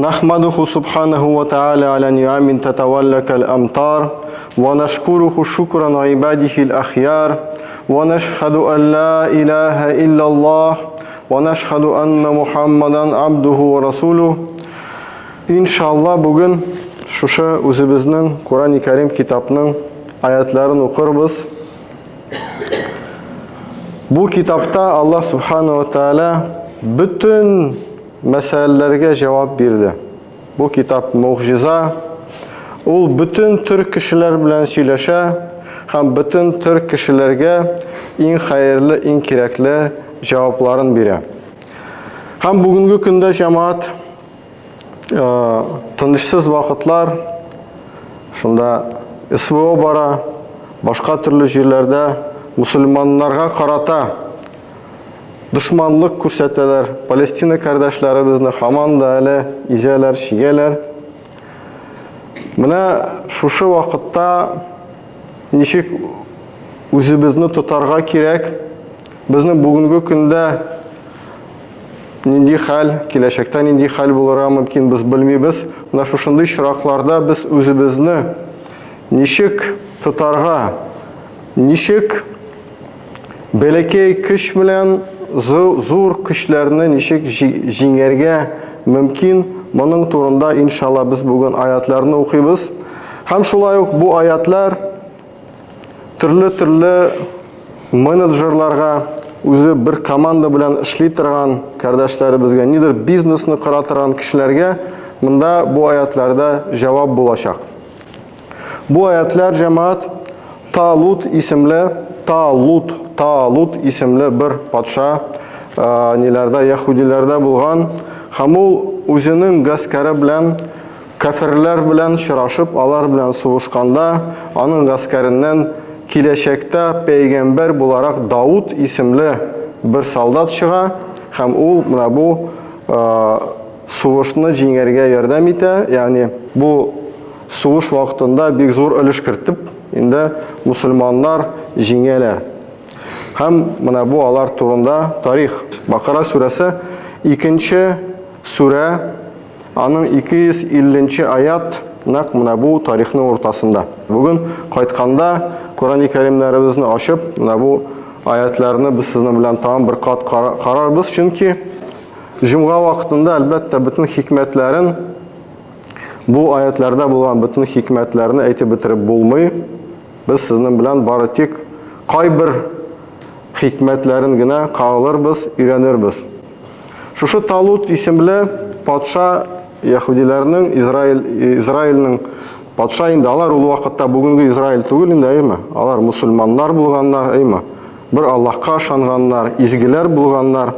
نحمده سبحانه وتعالى على نعم تتولى كالأمطار ونشكره شكرا عباده الأخيار ونشهد أن لا إله إلا الله ونشهد أن محمدا عبده ورسوله İnşallah bugün шушы үзебезнең Коран-и Кәрим китапның аятларын укырбыз. Бу китапта Аллаһ Субхану ва Тааля бөтен мәсьәләләргә җавап бирде. Бу китап могҗиза. Ул бөтен төр кешеләр белән сөйләшә һәм бөтен төр кешеләргә иң хәерле, иң кирәкле җавапларын бирә. Һәм бүгенге көндә җәмәгать тынычсыз вакытлар, шунда СВО бара, башка төрле җирләрдә мусульманнарга карата дошманлык күрсәтәләр. Палестина кардәшләребезне һаман да әле изәләр, чигәләр. Менә шушы вакытта ничек үзебезне тотарга кирәк? Безнең бүгенге көндә нинди хәл, киләчәктә нинди хәл булырга мөмкин, без белмибез. Менә шушындый очракларда без үзебезне ничек тотарга, ничек бәләкәй көч белән зур көчләрне ничек җиңәргә мөмкин, моның турында иншалла без бүген аятларны укыйбыз. Һәм шулай ук бу аятлар төрле-төрле менеджерларга, үзе бер команда белән эшли торган кардәшләребезгә, нидер бизнесны кора торган кешеләргә монда бу аятларда җавап булачак. Бу аятлар җәмәгать Талут исемле Талут, Талут исемле бер патша ниләрдә, яһүдиләрдә булган һәм ул үзенең гаскәре белән Каферләр белән чырашып, алар белән сугышканда, аның гаскәреннән киләчәктә пәйгамбәр буларак Дауд исемле бер солдат чыга һәм ул менә бу сугышны җиңәргә ярдәм итә, ягъни бу сугыш вакытында бик зур өлеш кертеп, инде мусульманнар җиңәләр. Һәм менә бу алар турында тарих. Бакара сүрәсе икенче сүрә Аның 250 нче аят нәкъ менә бу тарихның уртасында. Бүген кайтканда Коръәни Кәримнәребезне ачып, менә бу аятларны без сезнең белән тагын бер кат карарбыз, чөнки җомга вакытында әлбәттә бөтен хикмәтләрен бу аятларда булган бөтен хикмәтләрне әйтеп бетереп булмый. Без сезнең белән бары тик кайбер хикмәтләрен генә кагылырбыз, өйрәнербез. Шушы Талут исемле патша яһүдиләрнең Израиль Израильнең патша инде алар ул вакытта бүгенге Израиль түгел инде, әйме? Алар мусульманнар булганнар, әйме? Бер Аллаһка ышанганнар, изгеләр булганнар.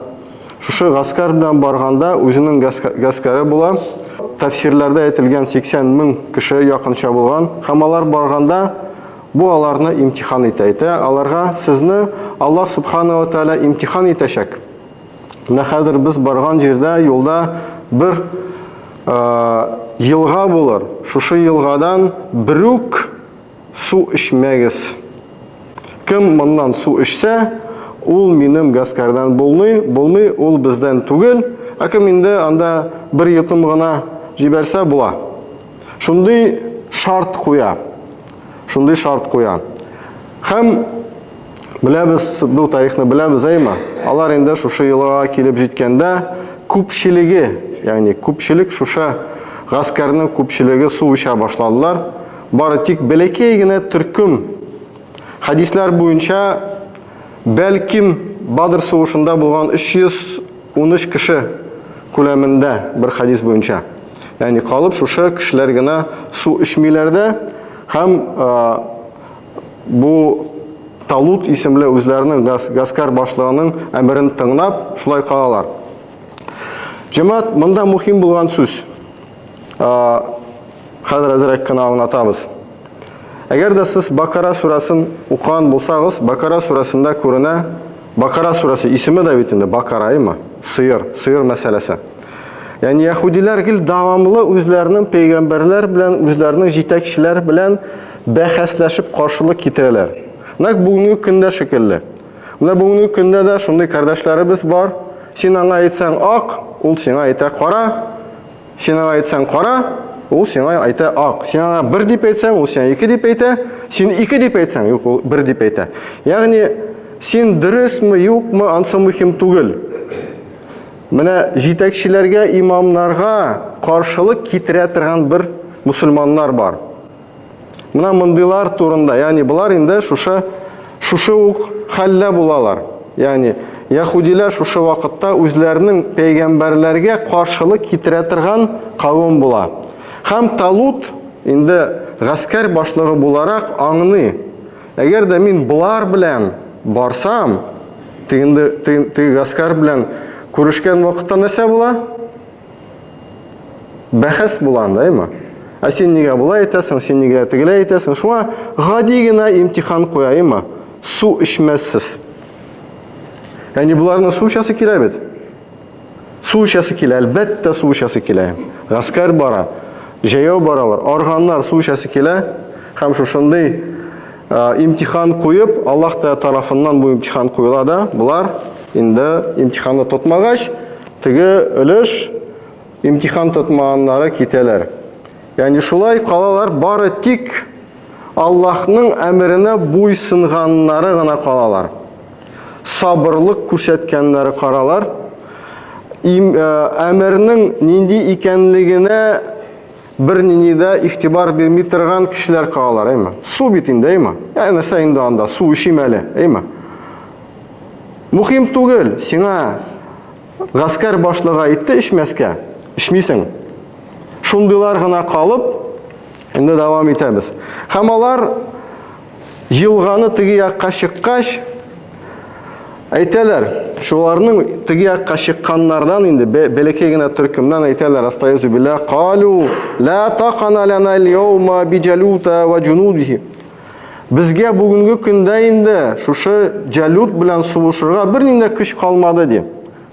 Шушы гаскәр белән барганда үзенең гаскәре була. Тәфсирләрдә әйтелгән 80 мең кеше якынча булган. Һәм алар барганда бу аларны имтихан итә. Әйтә, аларга сезне Аллаһ субхана ва тааля имтихан итәчәк. Менә хәзер без барган җирдә юлда бер елга булыр. Шушы елгадан берүк су эчмәгез. Кем моннан су эчсә, ул минем гаскәрдән булмый, булмый, ул бездән түгел. Ә кем инде анда бер йотым гына җибәрсә була. Шундый шарт куя. Шундый шарт куя. Һәм беләбез, бу тарихны беләбез, әйме? Алар инде шушы елга килеп җиткәндә, күпчелеге, ягъни күпчелек шушы гаскәрнең күпчелеге су эчә башладылар. Бары тик бәләкәй генә төркем хәдисләр буенча бәлким Бадр сугышында булган 313 кеше күләмендә бер хәдис буенча. Ягъни калып шушы кешеләр генә су эчмиләр дә һәм бу Талут исемле үзләренең гаскәр башлыгының әмерен тыңлап, шулай калалар. Җәмәгать, монда мөһим булган сүз. Хәзер әзрәк кенә аңлатабыз. Әгәр дә сез Бакара сүрәсен укыган булсагыз, Бакара сүрәсендә күренә, Бакара сүрәсе исеме дә бит инде Бакара, әйме? Сыер, сыер мәсьәләсе. Ягъни яһүдиләр гел дәвамлы үзләренең пәйгамбәрләр белән, үзләренең җитәкчеләр белән бәхәсләшеп каршылык китерәләр. Нәкъ бүгенге көндә шикелле. Менә бүгенге көндә дә шундый кардәшләребез бар. Син аңа әйтсәң ак, ул сиңа әйтә кара. Син аңа әйтсәң кара, ул сиңа әйтә ак. Син аңа бер дип әйтсәң, ул сиңа ике дип әйтә. Син ике дип әйтсәң, юк, ул бер дип әйтә. Ягъни син дөресме, юкмы, ансы мөһим түгел. Менә җитәкчеләргә, имамнарга каршылык китерә торган бер мусульманнар бар. Менә мондыйлар турында, ягъни болар инде шушы шушы ук хәлдә булалар. Ягъни яһүдиләр шушы вакытта үзләренең пәйгамбәрләргә каршылык китерә торган кавем була. Һәм Талут инде гаскәр башлыгы буларак аңлый. Әгәр дә мин болар белән барсам, тегенде теге гаскәр белән күрешкән вакытта нәрсә була? Бәхәс була анда, әйме? Ә син нигә болай әйтәсең, син нигә тегеләй әйтәсең? Шуңа гади генә имтихан куя, әйме? Су эчмәссез. Ягъни боларның су эчәсе килә бит. Су эчәсе килә, әлбәттә су эчәсе килә. Гаскәр бара, җәяү баралар, арганнар, су эчәсе килә. Һәм шушындый имтихан куеп, Аллаһ Тәгалә тарафыннан бу имтихан куела да, болар инде имтиханны тотмагач, Теге өлеш имтихан тотмаганнары китәләр. Ягъни шулай калалар бары тик Аллаһның әмеренә буйсынганнары гына калалар. Сабырлык күрсәткәннәре каралар. Им, э, әмернең нинди икәнлегенә бер нинди дә игътибар бирми торган кешеләр калалар, әйме? Су бит инде, әйме? Ә нәрсә инде анда, су эчим әле, әйме? Мухим түгел, сиңа гаскәр башлыгы әйтте эчмәскә, эчмисең. Шундыйлар гына калып, инде дәвам итәбез. Һәм алар елганы теге якка чыккач, әйтәләр, шуларның теге якка чыкканнардан инде бәләкәй генә төркемнән әйтәләр, астайзу билла, калу ла тақана лана ал-яума биджалута ва джунудихи. Безгә бүгенге көндә инде шушы Җәлут белән сугышырга бернинди көч калмады ди.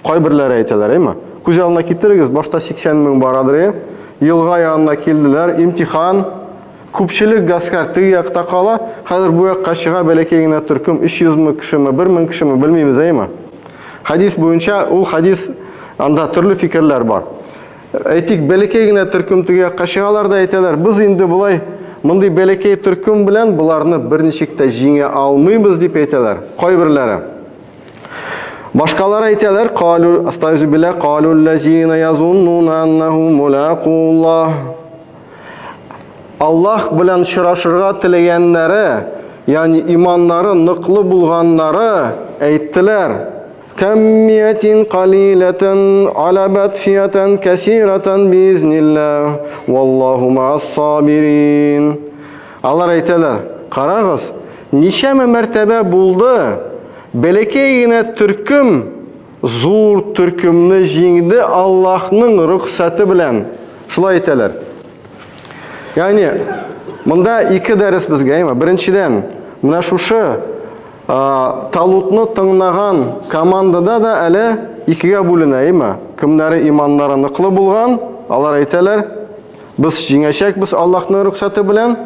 Кайберләре әйтәләр, әйме? Күз алдына китерегез, башта 80 мең барадыр, е. Елга янына килделәр, имтихан. Күпчелек гаскәр теге якта кала, хәзер бу якка чыга бәләкәй генә төркем, 300 мең кешеме, 1000 кешеме, белмибез, әйме? Хадис буенча, ул хадис анда төрле фикерләр бар. Әйтик, бәләкәй генә төркем теге якка чыгалар да әйтәләр, без инде болай мондый бәләкәй төркем белән боларны берничек тә җиңә алмыйбыз дип әйтәләр. Кайберләре. Башкалары әйтәләр, калу астайзу билла калу ллазина язуннуна аннахум мулакуллах. Аллаһ белән очрашырга теләгәннәре, ягъни иманнары ныклы булганнары әйттеләр, Кәм миятин калиләтен алабат фиятан кәсиратан биизнилләһ, валлаһу маас сабирин. Алар әйтәләр, карагыз, ничәмә мәртәбә булды, бәләкәй генә төркем зур төркемне җиңде Аллаһның рөхсәте белән. Шулай әйтәләр. Ягъни, монда ике дәрес безгә, әйме? Беренчедән, менә шушы Талутны тыңнаган командада да әле икегә бүленә, әйме? Кемнәре иманнары ныклы булган, алар әйтәләр, без җиңәчәкбез Аллаһның рөхсәте белән,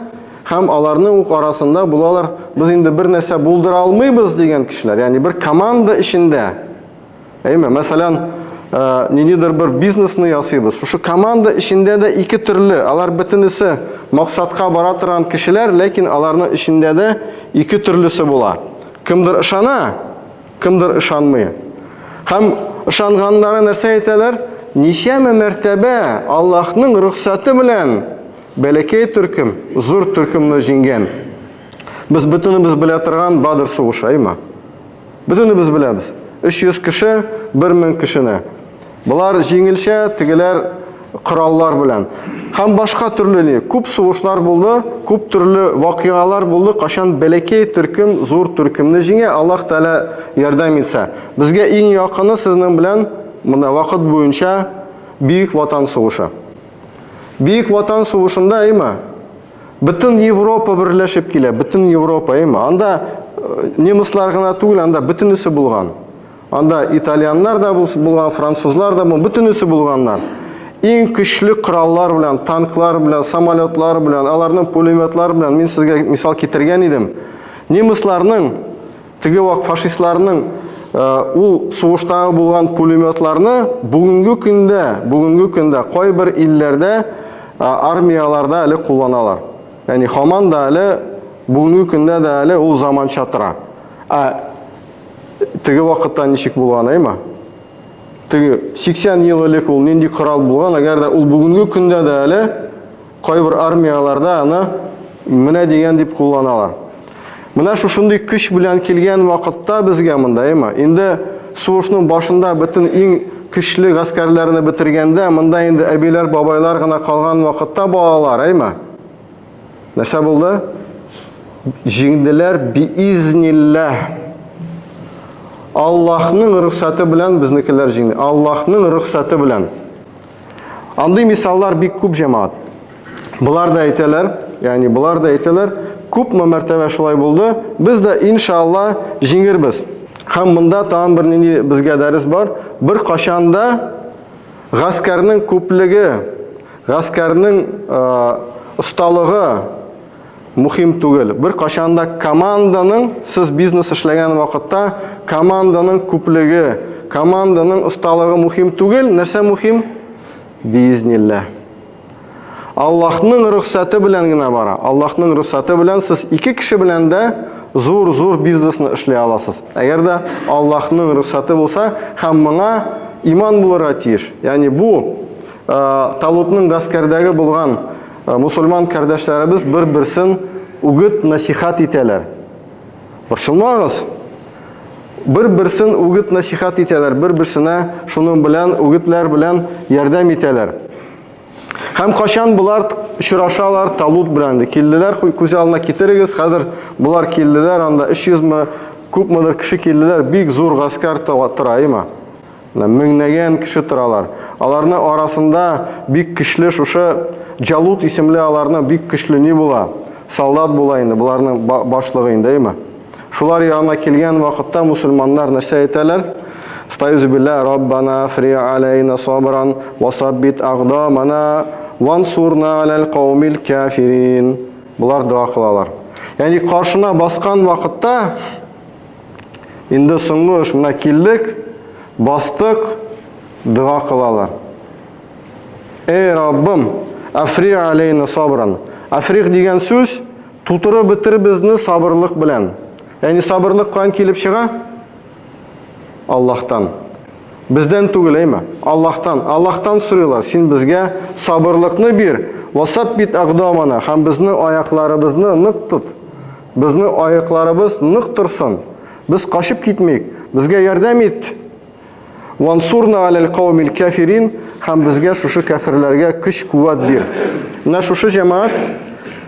һәм аларның ук арасында булалар, без инде бер нәрсә булдыра алмыйбыз дигән кешеләр, ягъни бер команда эчендә. Әйме, мәсәлән, э, ниндидер бер бизнесны ясыйбыз. Шушы команда эчендә дә ике төрле, алар бөтенесе максатка бара торган кешеләр, ләкин аларның эчендә дә ике төрлесе була. Кемдер ышана, кемдер ышанмый. Һәм ышанганнары нәрсә әйтәләр? Ничәмә мәртәбә Аллаһның рөхсәте белән бәләкәй төркем зур төркемне җиңгән. Без бөтенебез белә торган Бадр сугышы, әйме? Бөтенебез беләбез. 300 кеше 1000 кешене. Болар җиңелчә, тегеләр кораллар белән. Һәм башка төрле ни, күп сугышлар булды, күп төрле вакыйгалар булды, кашан бәләкәй төркем зур төркемне җиңә, Аллаһ Тәгалә ярдәм итсә. Безгә иң якыны сезнең белән менә вакыт буенча Бөек Ватан сугышы. Бөек Ватан сугышында, әйме, Бөтен Европа берләшеп килә, бөтен Европа, әйме. Анда э, немецлар гына түгел, анда бөтенесе булган. Анда итальяннар да булган, французлар да булган, бөтенесе булганнар. Иң көчле кораллар белән, танклар белән, самолетлар белән, аларның пулеметлар белән мин сезгә мисал китергән идем. Немецларның теге вак фашистларның Ул сугыштагы булган пулеметларны бүгенге көндә, бүгенге көндә кайбер илләрдә армияләрдә әле кулланалар. Ягъни һаман да әле бүгенге көндә дә әле ул заманча тора. Ә теге вакытта ничек булган, әйме? Теге 80 ел элек ул нинди корал булган, әгәр дә ул бүгенге көндә дә әле Кайбер армияләрдә аны менә дигән дип кулланалар. Менә шушындый көч белән килгән вакытта безгә монда, әйме? Инде сугышның башында бөтен иң көчле гаскәрләрне бетергәндә, монда инде әбиләр, бабайлар гына калган вакытта балалар, әйме? Нәрсә булды? Җиңделәр биизнилләһ. Аллаһның рөхсәте белән безнекеләр җиңде. Аллаһның рөхсәте белән. Андый мисаллар бик күп җәмәгать. Болар да әйтәләр, ягъни болар да әйтәләр, күпме мәртәбә шулай булды, без дә иншалла җиңербез. Һәм монда тагын бер нинди безгә дәрес бар, бер кашан да гаскәрнең күплеге, гаскәрнең осталыгы Мөхим түгел. Бер кашан да команданың, сез бизнес эшләгән вакытта, команданың күплеге, команданың осталыгы мөхим түгел. Нәрсә мөхим? Биизниллә. Аллаһның рөхсәте белән генә бара. Аллаһның рөхсәте белән сез ике кеше белән дә зур-зур бизнесны эшли аласыз. Әгәр дә Аллаһның рөхсәте булса һәм моңа иман булырга тиеш. Ягъни бу Талутның гаскәрдәге булган Мусульман кардәшләребез бер-берсен үгет насихат итәләр. Борчылмагыз. Бер-берсен үгет насихат итәләр, бер-берсенә шуның белән үгетләр белән ярдәм итәләр. Һәм качан болар очрашалар Талут белән дә килделәр, күз алдына китерегез, хәзер болар килделәр, анда 300 мы, күпмедер кеше килделәр, бик зур гаскәр тора, әйме? Менә меңнәгән кеше торалар. Аларның арасында бик көчле шушы Джалут исемле аларның бик көчле ни була? Солдат була инде, боларның башлыгы инде, әйме? Шулар янына килгән вакытта мусульманнар нәрсә әйтәләр? Стайзу билла раббана фри алейна сабран ва саббит агдамана вансурна алал каумил кафирин. Болар дога кылалар. Ягъни каршына баскан вакытта Инде соңгы эш менә килдек, бастык, дога кылалар. Эй Раббым, афри алейна сабран. Африх дигән сүз тутырып бетер безне сабырлык белән. Ягъни сабырлык каян килеп чыга? Аллаһтан. Бездән түгел, әйме? Аллаһтан. Аллаһтан сорыйлар, син безгә сабырлыкны бир. Васаббит агдамана һәм безне аякларыбызны нык тот. Безнең аякларыбыз нык торсын. Без качып китмик. Безгә ярдәм ит. Вансурна аләл каумил кафирин һәм безгә шушы кәферләргә көч куәт бир. Менә шушы җәмәгать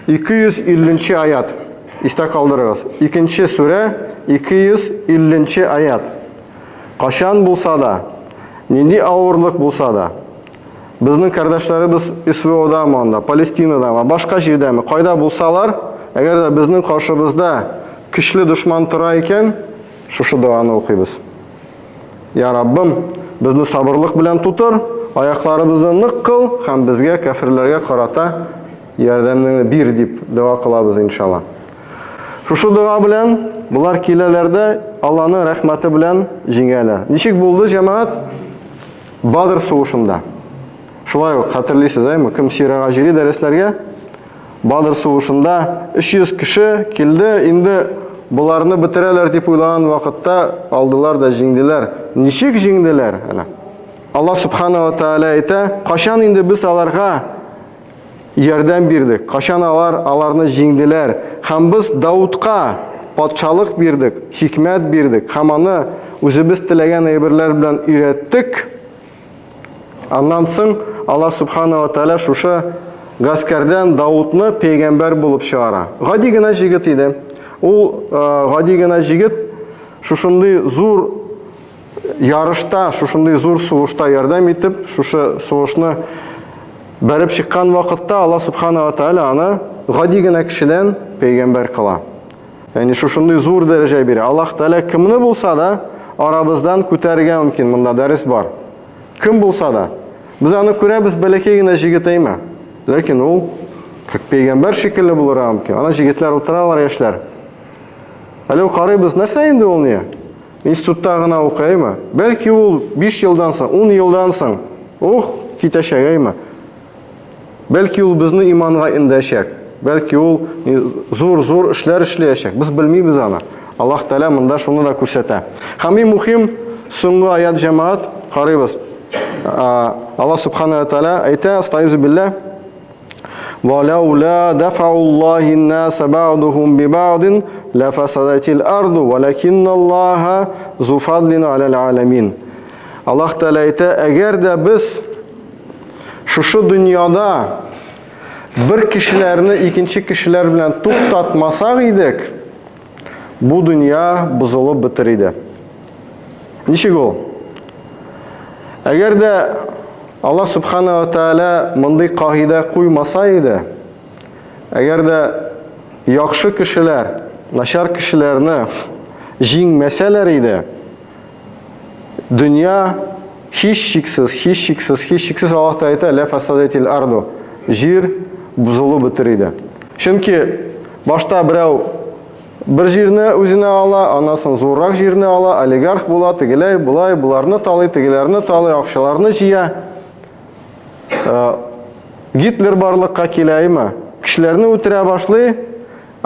250 нче аят. Истә калдырыгыз. Икенче сүрә 250 нче аят. Качан булса да, нинди авырлык булса да, Безнең кардәшләребез СВОдамы анда, Палестинадамы, башка җирдәме, кайда булсалар, әгәр дә безнең каршыбызда көчле дошман тора икән, шушы доганы укыйбыз. Я Раббым, безне сабырлык белән тутыр, аякларыбызны нык кыл һәм безгә кәферләргә карата ярдәмеңне бир дип дога кылабыз иншалла. Шушы дога белән болар киләләр дә Алланың рәхмәте белән җиңәләр. Ничек булды, җәмәгать? Бадр сугышында. Шулай ук хәтерлисез, әйме, кем Сирага җөри дәресләргә? Бадр сугышында 300 кеше килде, инде боларны бетерәләр дип уйлаган вакытта алдылар да җиңделәр. Ничек җиңделәр? Әнә. Аллаһ субхана ва тааля әйтә, качан инде без аларга ярдәм бирдек. Качан алар аларны җиңделәр. Һәм без Даудка патшалык бирдек, хикмәт бирдек һәм аны үзебез теләгән әйберләр белән өйрәттек. Аннан соң Аллаһ Субхана ва Тааля шушы гаскәрдән Даудны пәйгамбәр булып чыгара. Гади генә җегет иде. Ул гади генә җегет шушындый зур ярышта, шушындый зур сугышта ярдәм итеп, шушы сугышны бәреп чыккан вакытта Аллаһ Субхана ва Тааля аны гади генә кешедән пәйгамбәр кыла. Ягъни шушындый зур дәрәҗә бирә. Аллаһ Тааля кемне булса да арабыздан күтәрергә мөмкин. Монда дәрес бар. Кем булса да. Без аны күрәбез, бәләкәй генә җегет әйме. Ләкин ул как пәйгамбәр шикелле булырга мөмкин. Ана җегетләр утыралар, яшьләр. Әле карыйбыз, нәрсә инде ул не? институтта гына укыймы? Бәлки ул 5 елдан соң, 10 елдан соң, ух, китәчәк, әйме? Бәлки ул безне иманга индәчәк. Бәлки ул зур-зур эшләр эшләячәк. Без белмибез аны. Аллаһ Тәгалә монда шуны да күрсәтә. Һәм иң мөһим соңгы аят җәмәгать карыйбыз. Аллаһ Субхана ва Тәгалә әйтә, астаизу билла, وَلَوْلَا دَفَعُ اللَّهِ النَّاسَ بَعْضُهُمْ بِبَعْضٍ لَفَسَدَتِ الْأَرْضُ وَلَكِنَّ اللَّهَ ذُو فَضْلٍ عَلَى الْعَالَمِينَ. Аллаһ Тәгалә әйтә, әгәр дә без шушы дөньяда бер кешеләрне икенче кешеләр белән туктатмасак идек, бу дөнья бозылып бетер иде. Ничек ул? Әгәр дә Аллаһ Субхана ва Тааля мондый кагыйдә куймаса иде, әгәр дә яхшы кешеләр начар кешеләрне җиңмәсәләр иде, дөнья һичшиксез, һичшиксез, һичшиксез Аллаһ Тәгалә әйтә, ла фасадатил арду. Җир бозылып бетер иде. Чөнки башта берәү бер җирне үзенә ала, аннан соң зуррак җирне ала, олигарх була, тегеләй, болай, боларны талый, тегеләрне талый, акчаларны җыя. Э, Гитлер барлыкка килә, әйме? Кешеләрне үтерә башлый.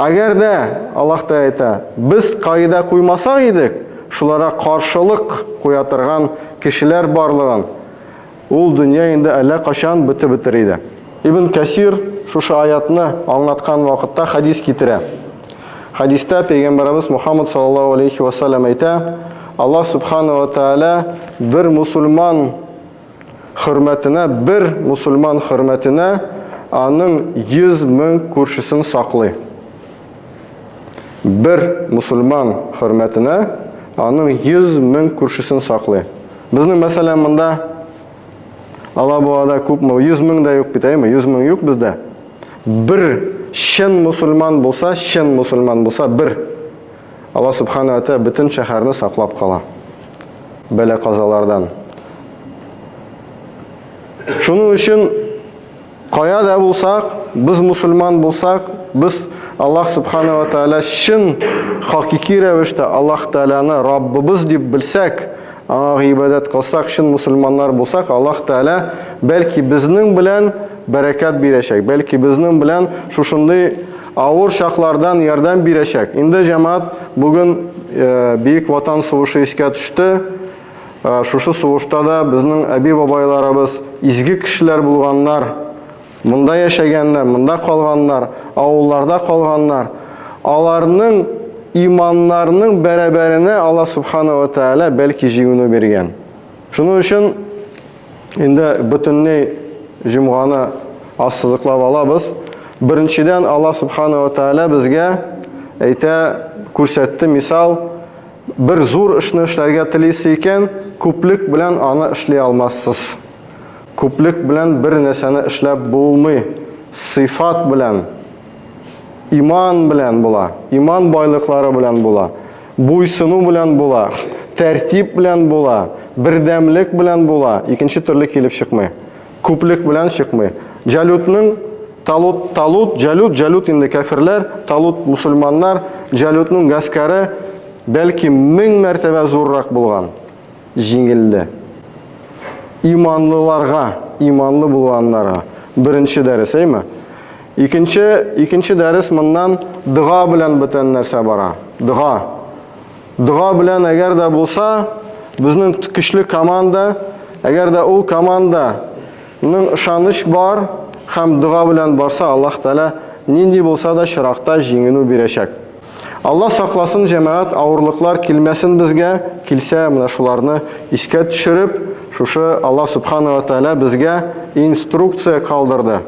Әгәр дә, Аллаһ та әйтә, без кагыйдә куймасак идек, шуларга каршылык куя торган кешеләр барлыгын, ул дөнья инде әллә кайчан бетеп бетер иде. Ибн Кәсир шушы аятны аңлаткан вакытта хәдис китерә. Хәдистә пәйгамбәребез Мухаммад саллаллаһу алейхи ва саллям әйтә, Аллаһ субхана ва тааля бер мусульман хөрмәтенә, бер мусульман хөрмәтенә аның 100 мең күршесен саклый. Бер мусульман хөрмәтенә аның 100 мең күршесен саклый. Безнең, мәсәлән, монда Алабугада күпме? 100 мең дә юк бит, әйме? 100 мең юк бездә. Бер чын мусульман булса, чын мусульман булса, бер Алла Субхана ва Тааля бөтен шәһәрне саклап кала. Бәла-казалардан. Шуның өчен кая да булсак, без мусульман булсак, без Аллаһ Субхана ва Тааля чын хакики рәвештә Аллаһ Тааляны Раббыбыз дип белсәк, аңа гыйбадәт кылсак, чын мусульманнар булсак, Аллаһ Тааля бәлки безнең белән бәрәкәт бирәчәк, бәлки безнең белән шушындый авыр чаклардан ярдәм бирәчәк. Инде җәмәгать бүген э, Бөек Ватан сугышы искә төште. Э, шушы сугышта да безнең әби-бабайларыбыз изге кешеләр булганнар. Монда яшәгәннәр, монда калганнар, авылларда калганнар. Аларның иманнарының бәрабәренә Алла Субхана ва Тааля бәлки җиңүне биргән. Шуның өчен инде бөтенләй җомганы ассызыклап алабыз. Беренчедән, Алла Субхана ва Тааля безгә әйтә, күрсәтте мисал, бер зур эшне эшләргә телисез икән, күплек белән аны эшли алмассыз. Күплек белән бер нәрсәне эшләп булмый. Сыйфат белән, иман белән була, иман байлыклары белән була, буйсыну белән була, тәртип белән була, бердәмлек белән була, икенче төрле килеп чыкмый. Күплек белән чыкмый. Җалютның Талут, Талут, Җалют, Җалют инде кәферләр, Талут мусульманнар, Җалютның гаскәре бәлки мең мәртәбә зуррак булган. Җиңелде. Иманлыларга, иманлы булганнарга. Беренче дәрес, әйме? Икенче, икенче дәрес моннан дога белән бөтен нәрсә бара. Дога. Дога белән әгәр дә булса, безнең көчле команда, әгәр дә ул команда ның ышаныч бар һәм дога белән барса, Аллаһ Тәгалә нинди булса да чиракта җиңенү бирәчәк. Алла сакласын, җәмәгать, авырлыклар килмәсен безгә, килсә, менә шуларны искә төшереп, шушы Алла Субхана ва Тәгалә безгә инструкция калдырды.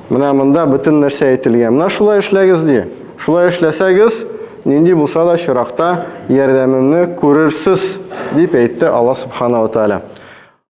Менә монда бөтен нәрсә әйтелгән. Менә шулай эшләгез ди. Шулай эшләсәгез, нинди булса да чиракта ярдәмемне күрерсез, дип әйтте Алла Субхана ва Тәгалә.